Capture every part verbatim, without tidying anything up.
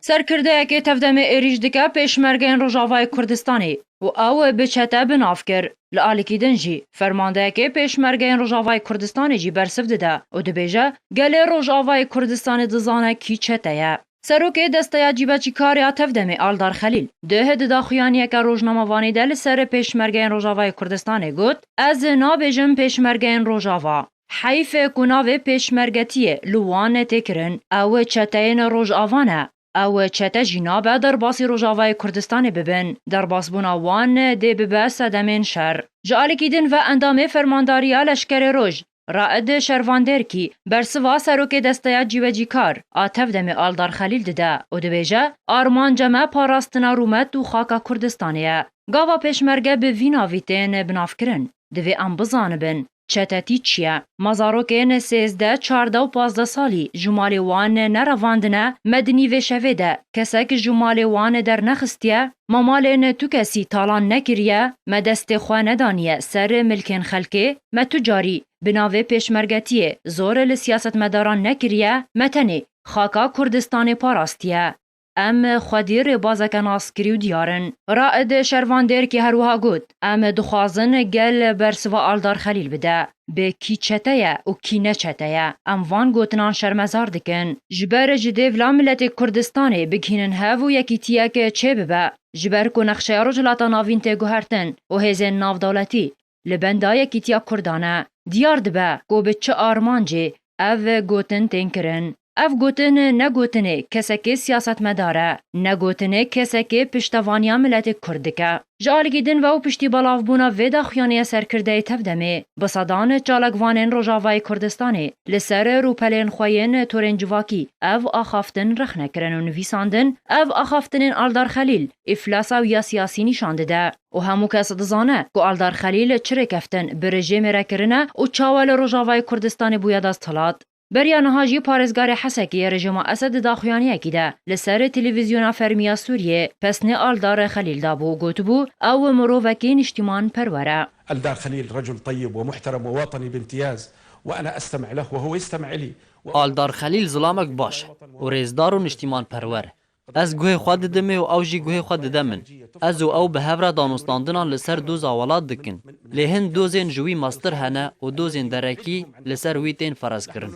Serkirdeyekê tevdemê êrîş dike pêşmergeyên Rojavayê Kurdistanê û ew bi çete bi nav kir. Li alîkî din jî fermandeyekê pêşmergeyên Rojavayê Kurdistanê jî bersiv dide û dibêje, gelê Rojavayê Kurdistanê dizane kî çete ye. Serokê Desteya Cîbeçîkarê ya Tevdemê Aldar Xelîl di daxuyaniyeke rojnamevanî de li ser pêşmergeyên Rojavayê Kurdistanê got, ez nabêjim pêşmergeyên Rojava. Heyf e ku navê pêşmergetiyê li wan tê kirin. Ew çeteyên Rojava ne. Ew çete jî nabe derbasî Rojavayê Kurdistanê bibin. Derbasbûna wan dê bibe sedemên şer. Ji alîkî din ve endamê Fermandariya Leşkerê Roj, Raed Şervan Dêrkî, bersiva Serokê Desteya Cîbecîkar a Tevdemê Aldar Xelîl dide û dibêje, armanca me parastina rûmet û xaka Kurdistanê ye. Gava pêşmerge bi vî navî tên binavkirin, divê em bizanibin, çetetî çi ye? Ma zarokên sêzdeh, çardeh û pazdeh salî ji malê wan nerevandine, me di nîvê şevê de kesek ji malê wan dernexistiye? Ma malên tu kesî talan nekiriye? Me destê xwe nedaniye ser milkên xelkê? Me tu carî bi navê pêşmergetiyê zor li siyasetmedaran nekiriye? Me tenê xaka Kurdistanê parastiye. Em xwedî rêbazeke naskirî û diyar in. Raed Şervan Dêrkî her wiha got, em dixwazin gel bersiva Aldar Xelîl bide. Bi kî çete ye û kî ne çete ye? Em van gotinan şermezar dikin. Ji ber ji dêvla miletê Kurdistanê bigihînin hev û yekîtiyek çêbibe. Ji ber ku nexşeya Rojhilata Navîn tê guhertin û hêzên navdewletî li benda yekîtiya Kurdan e. Diyar dibe ku bi çi armancê ev gotin tên kirin. Ev gotin ne gotinê kesekê siyasetmedar e, ne gotinê kesekê piştevaniya miletê Kurd dike. Ji alîkî din ve û piştî belavbûna vê daxuyaniyê serkirdeyê Tevdemê, bi sedan çalakvanên Rojavayê Kurdistanê li ser rûpelên xwe yên torên civakî ev axaftin rexne kirin û nivîsandin, ev axaftinên Aldar Xelîl îflasa wî ya siyasî nîşan dide. Û hemû kes dizane ku Aldar Xelîl çi rêkeftin bi rejêmê re kirine û çawa li Rojavayê Kurdistanê bûye desthilat. Beriya niha jî parêzgarê Hesekê yê rejîma Esed di daxuyaniyekî de li ser televîzyona fermî ya Sûriyê pesnê Aldar Xelîl dabû û gotibû, ew mirovekî niştîmanperwer e. ألدار خليل رجل طيب ومحترم ووطني بامتياز، وأنا أستمع له وهو يستمع إلي. Aldar Xelîl zilamek baş e û rêzdar û niştîmanperwer e. Ez guhê xwe didimê û ew jî guhê xwe dide min. Ez û ew bi hev re danûstandinan li ser doza welat dikin. Lê hin dozên ji wî mestir hene û dozên derekî li ser wî tên ferazkirin.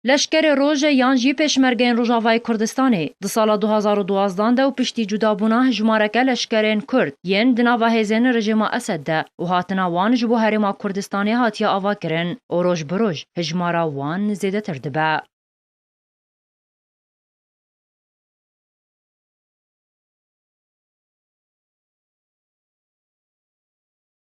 Leşkerê Roj yan jî Pêşmergeyên Rojavayê Kurdistanê di sala du hazar û duwazdeh de û piştî cudabûna hejmareke leşkerên Kurd yên di nava hêzên rejîma Esed de û hatina wan ji bo Herêma Kurdistanê hatiye avakirin û roj bi roj hejmara wan zêdetir dibe.